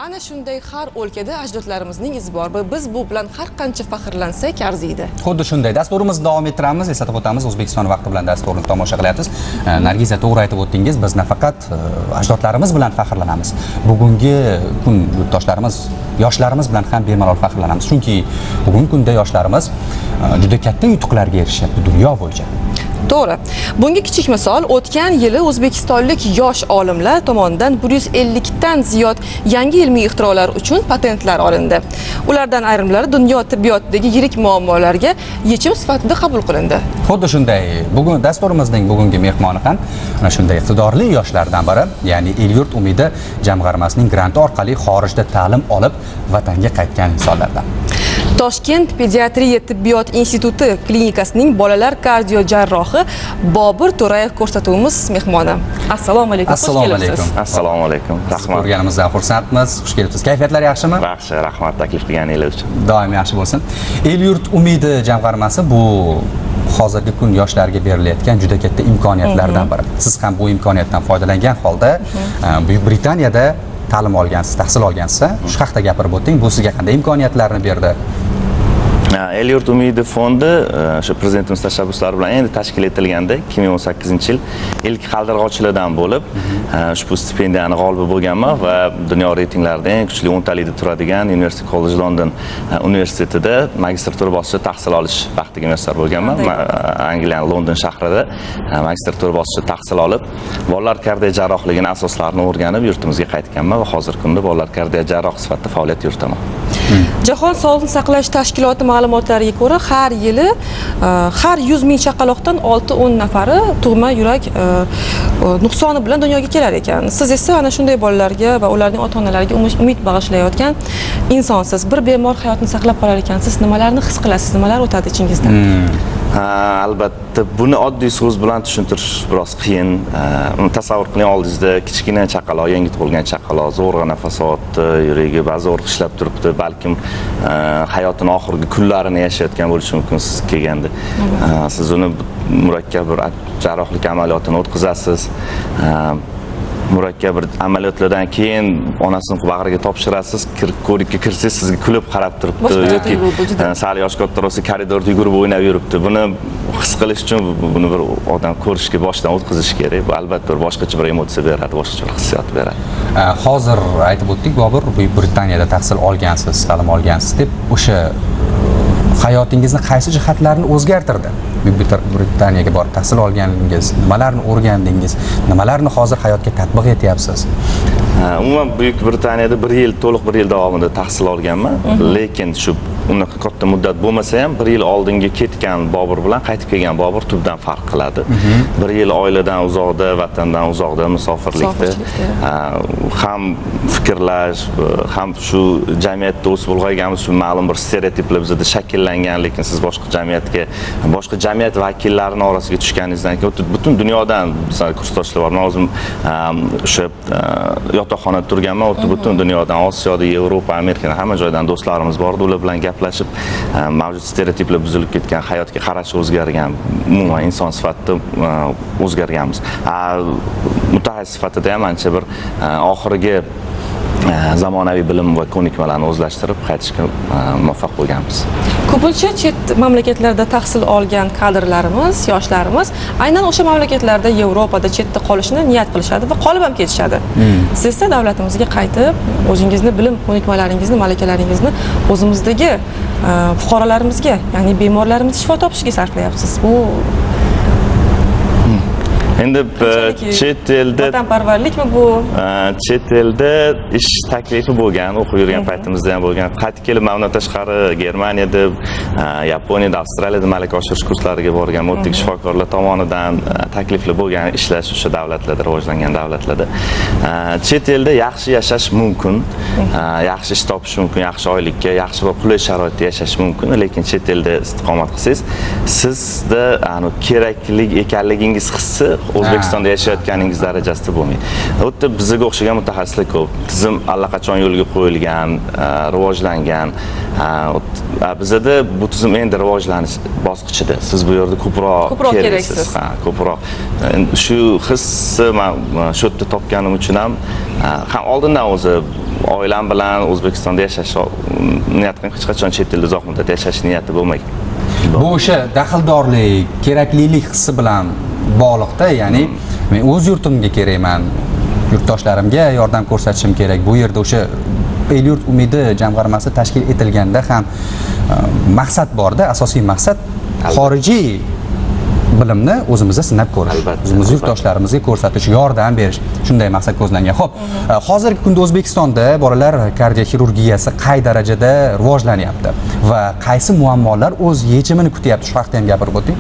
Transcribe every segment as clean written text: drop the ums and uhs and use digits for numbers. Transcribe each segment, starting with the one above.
Ana shunday har o'lkada ajdodlarimizning izi bor va biz bu bilan har qancha faxrlansak, arziydi. Xuddi shunday. Dasturimizni davom ettiramiz. Eslatib o'tamiz, O'zbekiston vaqti bilan dasturni tomosha qilyapsiz. Nargiza, to'g'ri aytib o'tdingiz. Biz nafaqat ajdodlarimiz bilan faxrlanamiz. Bugungi kun yurtdoshlarimiz, yoshlarimiz bilan ham bemalol faxrlanamiz. Chunki bugungi kunda yoshlarimiz juda katta yutuqlarga erishyapti dunyo bo'yicha. To'g'ri. Bunga kichik misol, o'tgan yili o'zbekistonlik yosh olimlar tomonidan 150 dan ziyod yangi ilmiy ixtirolar uchun patentlar olindi. Ulardan ayrimlari dunyo tibbiyotidagi yirik muammolarga yechim sifatida qabul qilindi. Xuddi shunday. Bugun dasturimizning bugungi mehmoni ham ana shunday iqtidorli yoshlardan biri, ya'ni El-yurt umidi jamg'armasining granti orqali xorijda ta'lim olib, vatanga qaytgan insonlardan. Toshkent pediatriya tibbiyot instituti klinikasining bolalar kardiojarrohi Bobur To'rayev ko'rsatuvimiz mehmoni. Assalomu alaykum. Xush Assalomu kelibsiz. alaykum. Assalomu alaykum. Rahmat. Ko'rganimizdan xursandmiz. Xush kelibsiz. Kayfiyatlar yaxshimi? Yaxshi, rahmat taklif qilganingiz uchun. Doim yaxshi bo'lsin. El-yurt umidi jamg'armasi bu hozirgi kun yoshlarga berilayotgan juda katta imkoniyatlardan biri. Siz ham bu imkoniyatdan foydalangan holda Buyuk Britaniyada ta'lim olgansiz, tahsil olgansiz. Shu haqda gapirib o'ting. Bu sizga qanday imkoniyatlarni berdi? El yurt umidi fondi o'sha prezidentimiz tashabbuslari bilan endi tashkil etilganda, 2018-yil ilk qaldirg'ochilardan bo'lib ushbu stipendiyani g'olibi bo'lganman va dunyo reytinglarida eng kuchli o'ntalikda turadigan University College London universitetida magistratura bosqichida tahsil olish baxtiga muyassar bo'lganman. Angliyaning London shahrida magistratura bosqichida tahsil olib, bolalar kardiojarrohligini asoslarini o'rganib, yurtimizga qaytganman va hozirgi kunda bolalar kardiojarroh sifatida faoliyat yuritaman. Jahon sog'liqni saqlash tashkiloti ma'lumotlariga ko'ra, har yili har 100 ming chaqaloqdan 6-10 nafari tug'ma yurak nuqsoni bilan dunyoga kelar ekan. Siz esa ana shunday bolalarga va ularning ota-onalariga umid bag'ishlayotgan insonsiz. Bir bemor hayotini saqlab qolar ekansiz, nimalarni his qilasiz, nimalar o'tadi ichingizdan? Ha, albatta, buni oddiy so'z bilan tushuntirish biroz qiyin. Uni tasavvur qiling, oldingizda kichkina chaqaloq, yangi tug'ilgan chaqaloq zo'rg'a nafas olyapti, yuragi bazo'r ishlab turibdi, balkim hayotini oxirgi kunlarini yashayotgan bo'lishi mumkin siz kelganda. Siz uni murakkab bir jarrohlik amaliyotini o'tkazasiz. Murakkab bir amaliyotlardan keyin onasini bag'riga topshirasiz, ko'rikka kirsangiz, sizga kulib qarab turibdi Boshqacha yoki tuyg'u bu juda. Sal yosh kattaroq bo'lsa, koridorda yugurib o'ynab yuribdi. Buni his qilish uchun buni bir odam ko'rishga, boshdan o'tkazishi kerak. Bu albatta bir boshqacha bir emotsiya beradi, boshqacha bir hissiyot beradi. Hozir aytib o'tdik, Bobur, Buyuk Britaniyada tahsil olgansiz, ta'lim olgansiz deb, o'sha hayotingizni qaysi jihatlarini o'zgartirdi? Buyuk Britaniyaga borib tahsil olganingiz, nimalarni o'rgandingiz, nimalarni hozir hayotga tatbiq etyapsiz? Ha, umuman Buyuk Britaniyada bir yil, to'liq bir yil davomida tahsil olganman, lekin shu unaqa katta muddat bo'lmasa ham, bir yil oldingi ketgan Bobur bilan qaytib kelgan Bobur tubdan farq qiladi. Bir yil oiladan uzoqda, vatandan uzoqda, musofirlikda Musofirchilikda. Ham fikrlash, ham shu jamiyatda o'sib ulg'ayganmiz, shu ma'lum bir stereotiplar bizada shakllangan, lekin siz boshqa jamiyatga, boshqa jamiyat vakillarini orasiga tushganingizdan keyin butun dunyodan bizlar kursdoshlar bor. Man o'zim o'sha yotoqxonada turganman, u yerda butun dunyodan, Osiyoda, Yevropa, Amerikadan, hamma joydan do'stlarimiz bor edi. Ular bilan gaplashib, mavjud stereotiplar buzilib ketgan, hayotga qarash o'zgargan, umuman inson sifatida o'zgarganmiz. Mutaxassis sifatida ham ancha bir oxirgi zamonaviy bilim va ko'nikmalarni o'zlashtirib qaytishga muvaffaq bo'lganmiz. Ko'pincha chet mamlakatlarda tahsil olgan kadrlarimiz, yoshlarimiz aynan o'sha mamlakatlarda, Yevropada, chetda qolishni niyat qilishadi va qolib ham ketishadi. Siz esa davlatimizga qaytib, o'zingizni bilim ko'nikmalaringizni, malakalaringizni o'zimizdagi fuqarolarimizga, ya'ni bemorlarimiz shifo topishiga sarflayapsiz. Bu Endi qanchalik chet elda vatanparvarlikmi bu? Chet elda ish taklifi bo'lgan, o'qib yurgan paytimizda ham bo'lgan. Qaytib kelib, man undan tashqari Germaniyada, Yaponiyada, Avstraliyada malaka oshirish kurslariga borgan. U yerdagi shifokorlar tomonidan takliflar bo'lgan ishlash o'sha davlatlarda, rivojlangan davlatlarda. Chet elda yaxshi yashash mumkin, yaxshi ish topish mumkin, yaxshi oylikka, yaxshi va qulay sharoitda yashash mumkin, lekin chet elda istiqomat qilsangiz, sizda anu kerakli ekanligingiz hissi O'zbekistonda yashayotganingiz darajasida bo'lmaydi. U yerda bizga o'xshagan mutaxassislar ko'p. Tizim allaqachon yo'lga qo'yilgan, rivojlangan. Bizada bu tizim endi rivojlanish bosqichida. Siz bu yerda ko'proq Ko'proq keraksiz. Keraksiz. Ha, ko'proq. Endi shu hissni man shu yerda topganim uchun ham, ham oldindan o'zi Oilam bilan O'zbekistonda yashash niyat qilgan, hech qachon chet elda uzoq muddat yashash niyati bo'lmagan. Bu o'sha daxldorlik, keraklilik hissi bilan bog'liqda, ya'ni men o'z yurtimga kerakman, yurtdoshlarimga yordam ko'rsatishim kerak. Bu yerda o'sha El yurt umidi jamg'armasi tashkil etilganda ham maqsad borda, asosiy maqsad xorijiy bilimni o'zimizda sinab ko'rish, o'zimiz yurtdoshlarimizga ko'rsatish, yordam berish, shunday maqsad ko'zlangan. Xo'p, hozirgi kunda O'zbekistonda bolalar kardioxirurgiyasi qay darajada rivojlanyapti va qaysi muammolar o'z yechimini kutyapti, shu haqda ham gapirib o'ting.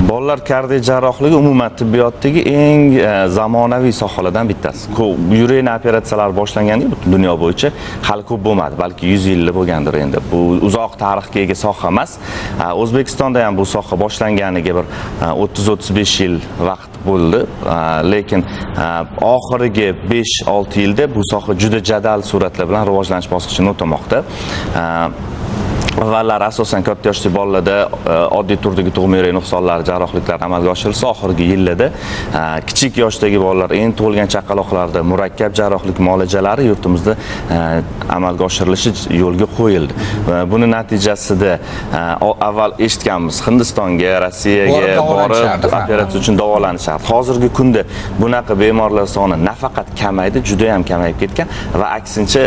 Bolalar kardiojarrohligi umuman tibbiyotdagi eng zamonaviy sohalardan bittasi. Yurakni operatsiyalari boshlanganda butun dunyo bo'yicha hali ko'p bo'lmadi, balki 100 yillik bo'lgandir endi. Bu uzoq tarixga ega soha emas. O'zbekistonda ham bu soha boshlanganiga bir 30-35 yil vaqt bo'ldi. Lekin oxirgi 5-6 yilda bu soha juda jadal sur'atlar bilan rivojlanish bosqichini o'tamoqda. Avvallar asosan katta yoshli bolalarda oddiy turdagi tug'ma yurak nuqsonlari jarrohliklar amalga oshirilsa, oxirgi yillarda kichik yoshdagi bolalar, endi tug'ilgan chaqaloqlarda murakkab jarrohlik muolajalari yurtimizda amalga oshirilishi yo'lga qo'yildi. Buni natijasida avval eshitganmiz, Hindistonga, Rossiyaga borib operatsiya uchun davolanishardi. Hozirgi kunda bunaqa bemorlar soni nafaqat kamaydi, juda ham kamayib ketgan va aksincha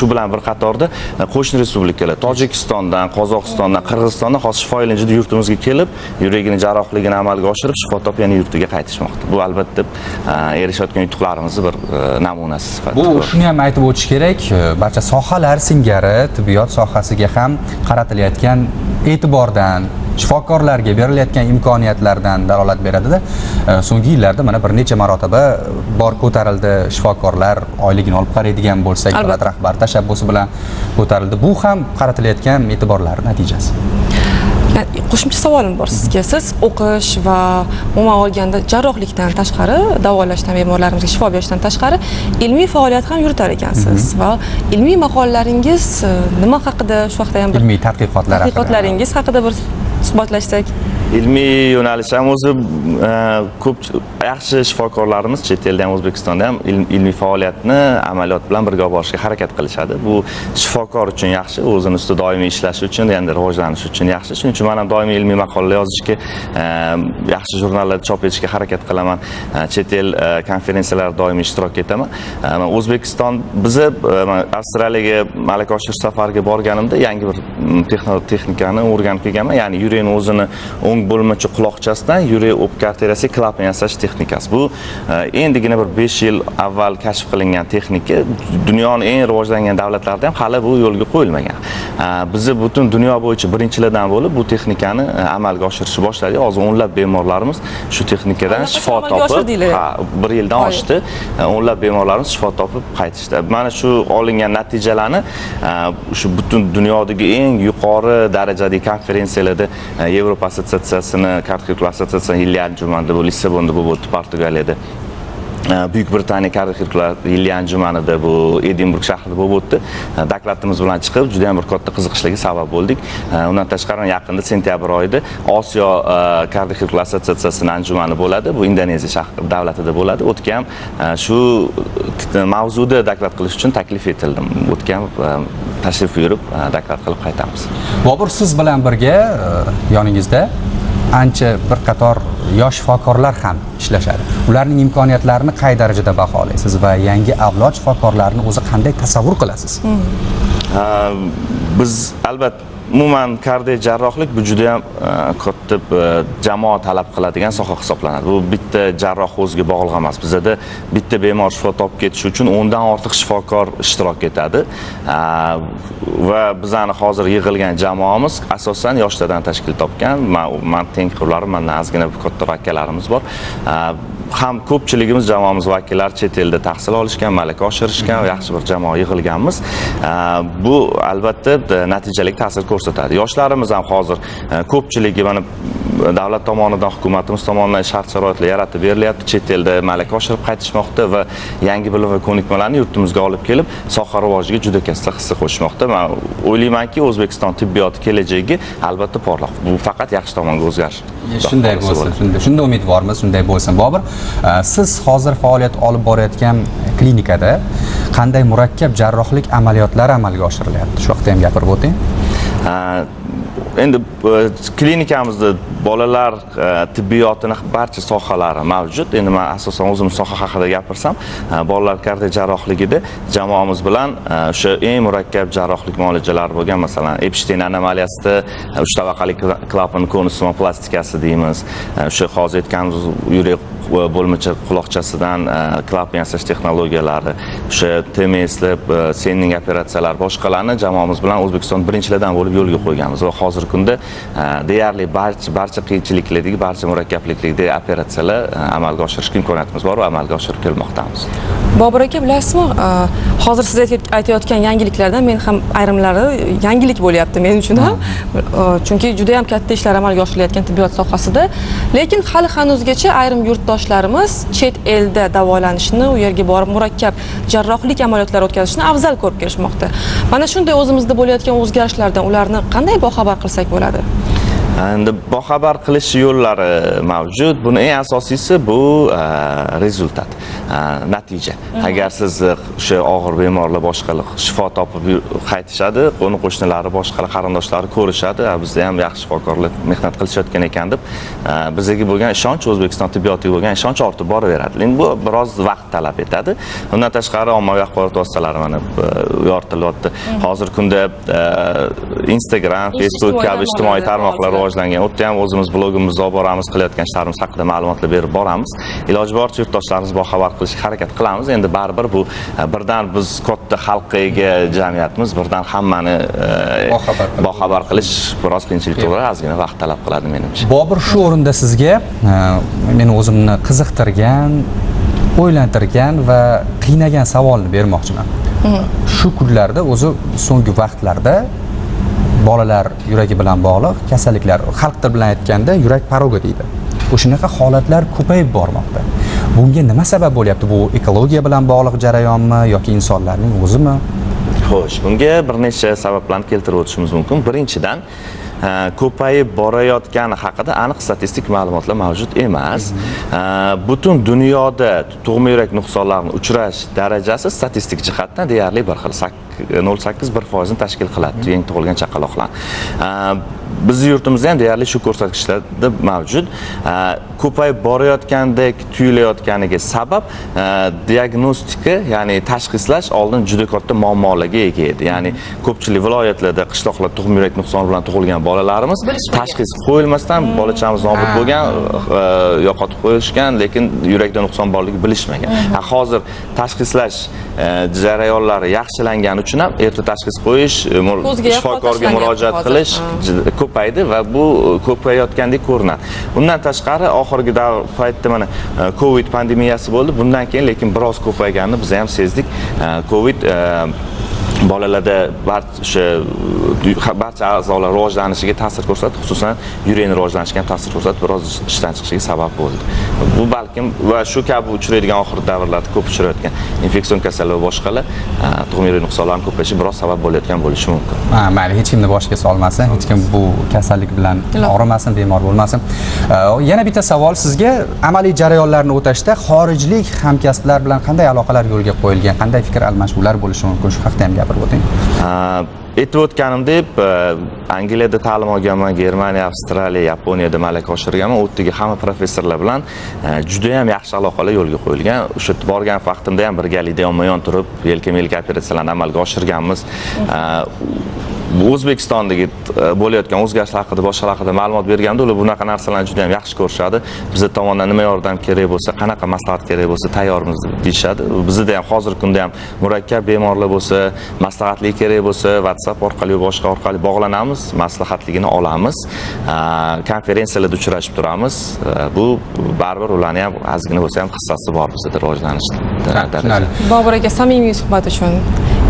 shu bilan bir qatorda qo'shni respublikalar, Tojikiston, Qozog'istondan, Qirg'izistondan hozir shifo ilinjida yurtimizga kelib, yuragini jarrohligini amalga oshirib, shifo topib yana yurtiga qaytishmoqda. Bu albatta erishayotgan yutuqlarimizni bir namunasi sifatida. Bu shuni ham aytib o'tish kerak, barcha sohalar singari tibbiyot sohasiga ham qaratilayotgan e'tibordan, shifokorlarga berilayotgan imkoniyatlardan dalolat beradida. So'nggi yillarda mana bir necha marotaba bor ko'tarildi shifokorlar oyligini olib qaraydigan bo'lsak, davlat rahbari tashabbusi bilan ko'tarildi. Bu ham qaratilayotgan e'tiborlar natijasi. Qo'shimcha savolim bor sizga. Siz o'qish va umuman olganda jarrohlikdan tashqari, davolashdan, bemorlarimizga shifo berishdan tashqari ilmiy faoliyat ham yuritar ekansiz va ilmiy maqolalaringiz nima haqida, shu haqida ham bir ilmiy tadqiqotlar tadqiqotlaringiz haqida bir suhbatlashsak. Ilmiy yo'nalish ham o'zi ko'p yaxshi shifokorlarimiz chet elda ham, O'zbekistonda ham ilmiy faoliyatni amaliyot bilan birga olib borishga harakat qilishadi. Bu shifokor uchun yaxshi, o'zini ustida doimiy ishlashi uchun, ya'ni rivojlanish uchun yaxshi. Shuning uchun men ham doimiy ilmiy maqolalar yozishga, yaxshi jurnallarda chop etishga harakat qilaman. Chet el konferensiyalarida doimiy ishtirok etaman. O'zbekiston bizni Avstraliyaga malaka oshirish safariga borganimda yangi bir texnikani o'rganib kelganman. Ya'ni yurakni o'zini o'ng bo'lmachi quloqchasidan yurak o'pka arteriyasiga klapan yasash texnikasi. Bu endigina bir 5 yil avval kashf qilingan texnika. Dunyoning eng rivojlangan davlatlarida ham hali bu yo'lga qo'yilmagan. Bizni butun dunyo bo'yicha birinchilardan bo'lib bu texnikani amalga oshirishni boshladik. Hozir o'nlab bemorlarimiz shu texnikadan shifo topib, ha, 1 yildan oshdi. O'nlab bemorlarimiz shifo topib qaytishdi. Mana shu olingan natijalarni shu butun dunyodagi eng yuqori darajadagi konferensiyalarda Yevropa assotsiatsiyasini, kardioxirurglar assotsiatsiyasining yillik anjumanida, bu Lissabonda bo'lib o'tdi, Portugaliyada. Buyuk Britaniya kardioxirurglar yillik anjumanida, bu Edinburg shahrida bo'lib o'tdi. Dokladimiz bilan chiqib, juda ham bir katta qiziqishlarga sabab bo'ldik. Undan tashqari yaqinda sentyabr oyida Osiyo kardioxirurglar assotsiatsiyasining anjumani bo'ladi. Bu Indoneziya davlatida bo'ladi. O'tgan ham shu mavzuda doklad qilish uchun taklif etildim. O'tgan tashrif buyurib, doklad qilib qaytamiz. Bobur, siz bilan birga yoningizda ancha bir qator yosh shifokorlar ham ishlashadi. Ularning imkoniyatlarini qay darajada baholaysiz va yangi avlod shifokorlarini o'zi qanday tasavvur qilasiz? Biz albatta umuman kardiojarrohlik bu juda ham katta jamoa talab qiladigan soha hisoblanadi. Bu bitta jarroh o'ziga bog'liq emas. Bizada bitta bemor shifo topib ketishi uchun 10 dan ortiq shifokor ishtirok etadi. Va bizani hozir yig'ilgan jamoamiz asosan yoshlardan tashkil topgan. Man tengqurlarim, mandan ozgina kattaroq akalarimiz bor. Ham ko'pchiligimiz jamoamiz vakillari chet elda tahsil olishgan, malaka oshirishgan, yaxshi bir jamoa yig'ilganmiz. Bu albatta natijali ta'sir ko'rsatadi. Yoshlarimiz ham hozir ko'pchiligi mana davlat tomonidan, hukumatimiz tomonidan shart-sharoitlar yaratib berilyapti. Chet elda malaka oshirib qaytishmoqda va yangi bilim va ko'nikmalarni yurtimizga olib kelib, soha rivojiga juda katta hissa qo'shmoqda. Men o'ylaymanki, O'zbekiston tibbiyoti kelajagi albatta porloq. Bu faqat yaxshi tomonga o'zgarish. Shunday bo'lsin, shunday umidvormiz, shunday bo'lsin. Bobur, siz hozir faoliyat olib borayotgan klinikada Qanday murakkab jarrohlik amaliyotlari amalga oshirilyapti? Shu haqida ham gapirib o'ting. Endi klinikamizda bolalar tibbiyotini barcha sohalari mavjud. Endi men asosan o'zim soha haqida gapirsam, bolalar kardiojarrohligida jamoamiz bilan o'sha eng murakkab jarrohlik muolajalari bo'lgan, masalan, Epstein anomaliyasida 3 tabaqali klapan konusma plastikasi deymiz. O'sha hozir aytganimiz yurak bo'lmacha quloqchasidan klapan yasash texnologiyalari, o'sha TMSli Senning operatsiyalari, boshqalarni jamoamiz bilan O'zbekiston birinchilardan bo'lib yo'lga qo'yganmiz va hozirgi kunda deyarli barcha qiyinchiliklardagi, barcha murakkabliklardagi operatsiyalar amalga oshirishga imkoniyatimiz bor va amalga oshirib kelmoqdamiz. Bobur aka, bilasizmi, hozir siz aytayotgan yangiliklardan men ham ayrimlari yangilik bo'lyapti men uchun ham. Chunki juda ham katta ishlar amalga oshirilayotgan tibbiyot sohasida, lekin hali hanuzgacha ayrim yurtdoshlarimiz chet elda davolanishni, u yerga borib murakkab jarrohlik amaliyotlari o'tkazishni afzal ko'rib kelishmoqda. Mana shunday o'zimizda bo'layotgan o'zgarishlardan ularni qanday boxabar qilsak bo'ladi? Endi boxabar qilish yo'llari mavjud. Buni eng asosiysi bu rezultat, natija. Agar siz o'sha og'ir bemorlar boshqalar shifo topib qaytishadi, qo'ni qo'shnilari, boshqalar qarindoshlari ko'rishadi, bizda ham yaxshi shifokorlar mehnat qilishayotgan ekan deb, bizga bo'lgan ishonch, O'zbekiston tibbiyotiga bo'lgan ishonch ortib boraveradi. Endi bu biroz vaqt talab etadi. Undan tashqari ommaviy axborot vositalari mana yoritilyapti. Hozirgi kunda Instagram, Facebook kabi ijtimoiy tarmoqlar rivojlangan. U yerda ham o'zimiz blogimizni olib boramiz, qilayotgan ishlarimiz haqida ma'lumotlar berib boramiz. Iloji boricha yurtdoshlarimizni boxabar qilishga harakat qilamiz. Endi baribir bu birdan biz katta xalqqa ega jamiyatimiz, birdan hammani boxabar qilish biroz qiyinchilik tug'diradi, ozgina vaqt talab qiladi menimcha. Bobur, shu o'rinda sizga meni o'zimni qiziqtirgan, o'ylantirgan va qiynagan savolni bermoqchiman. Shu kunlarda, o'zi so'nggi vaqtlarda bolalar yuragi bilan bog'liq kasalliklar, xalq tili bilan aytganda yurak porogi deydi. O'shanaqa holatlar ko'payib bormoqda. Bunga nima sabab bo'lyapti? Bu ekologiya bilan bog'liq jarayonmi yoki insonlarning o'zimi? Xo'sh, bunga bir necha sabablarni keltirib o'tishimiz mumkin. Birinchidan, ko'payib borayotgani haqida aniq statistik ma'lumotlar mavjud emas. Butun dunyoda tug'ma yurak nuqsonlarini uchrash darajasi statistik jihatdan deyarli bir xil, 0,8-1% tashkil qiladi yangi tug'ilgan chaqaloqlar. Bizni yurtimizda ham deyarli shu ko'rsatkichlarda mavjud. Ko'payib borayotgandek tuyulayotganiga sabab diagnostika, ya'ni tashxislash oldin juda katta muammolarga ega edi. Ya'ni ko'pchilik viloyatlarda, qishloqlarda tug'ma yurak nuqsoni bilan tug'ilgan bolalarimiz tashxis qo'yilmasdan bolachamiz nobud bo'lgan, yo'qotib qo'yishgan, lekin yurakda nuqson borligi bilishmagan. Hozir tashxislash jarayonlari yaxshilangani uchun ham erta tashxis qo'yish, shifokorga murojaat qilish ko'paydi va bu ko'payotgandek ko'rinadi. Bundan tashqari oxirgi davr paytda mana Covid pandemiyasi bo'ldi. Bundan keyin lekin biroz ko'payganini biz ham sezdik. Covid bolalarda barcha a'zolar rivojlanishiga ta'sir ko'rsatdi, xususan yurakning rivojlanishiga ham ta'sir ko'rsatdi, biroz ishdan chiqishiga sabab bo'ldi. Bu balkim va shu kabi uchraydigan oxirgi davrlarda ko'p uchrayotgan infeksion kasallik va boshqalar tug'ma yurak nuqsonlarining ko'payishi biroz sabab bo'layotgan bo'lishi mumkin. Mayli, hech kimni boshiga solmasin, hech kim bu kasallik bilan og'rimasin, bemor bo'lmasin. Yana bitta savol sizga, amaliy jarayonlarni o'tashda xorijlik hamkasblar bilan qanday aloqalar yo'lga qo'yilgan, qanday fikr almashuvlar bo'lishi mumkin, shu haqda ham gapirib o'ting. Aytib o'tganimdek, Angliyada ta'lim olganman, Germaniya, Avstraliya, Yaponiyada malaka oshirganman. U yerdagi hamma professorlar bilan juda ham yaxshi aloqalar yo'lga qo'yilgan. O'sha borgan vaqtimda ham birgalikda yonma-yon turib, yelka-yelka operatsiyalarni amalga oshirganmiz. O'zbekistondagi bo'layotgan o'zgarishlar haqida, boshqalar haqida ma'lumot berganda ular bunaqa narsalarni juda ham yaxshi ko'rishadi. Bizga tomondan nima yordam kerak bo'lsa, qanaqa maslahat kerak bo'lsa tayyormiz deyishadi. Bizda ham hozirgi kunda ham murakkab bemorlar bo'lsa, maslahatlik kerak bo'lsa, WhatsApp orqali va boshqa orqali bog'lanamiz, maslahatligini olamiz. Konferensiyalarda uchrashib turamiz. Bu baribir ularni ham ozgina bo'lsa ham hissasi bor bizda rivojlanishda. Bobur aka, samimiy suhbat uchun,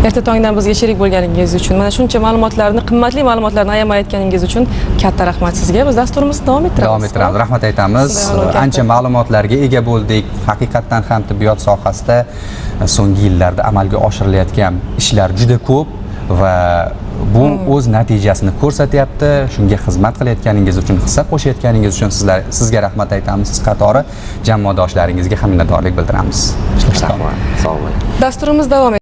erta tongdan bizga sherik bo'lganingiz uchun, mana shuncha ma'lumotlarni, qimmatli ma'lumotlarni ayamay aytganingiz uchun katta rahmat sizga. Biz dasturimizni davom ettiramiz. Davom ettiramiz. Rahmat aytamiz. Ancha ma'lumotlarga ega bo'ldik. Haqiqatdan ham tibbiyot sohasida so'nggi yillarda amalga oshirilayotgan ishlar juda ko'p va bu o'z natijasini ko'rsatyapti. Shunga xizmat qilayotganingiz uchun, hissa qo'shayotganingiz uchun sizga rahmat aytamiz. Siz qatori jamoadoshlaringizga ham minnatdorlik bildiramiz. Rahmat. Sog' bo'ling. Dasturimiz davom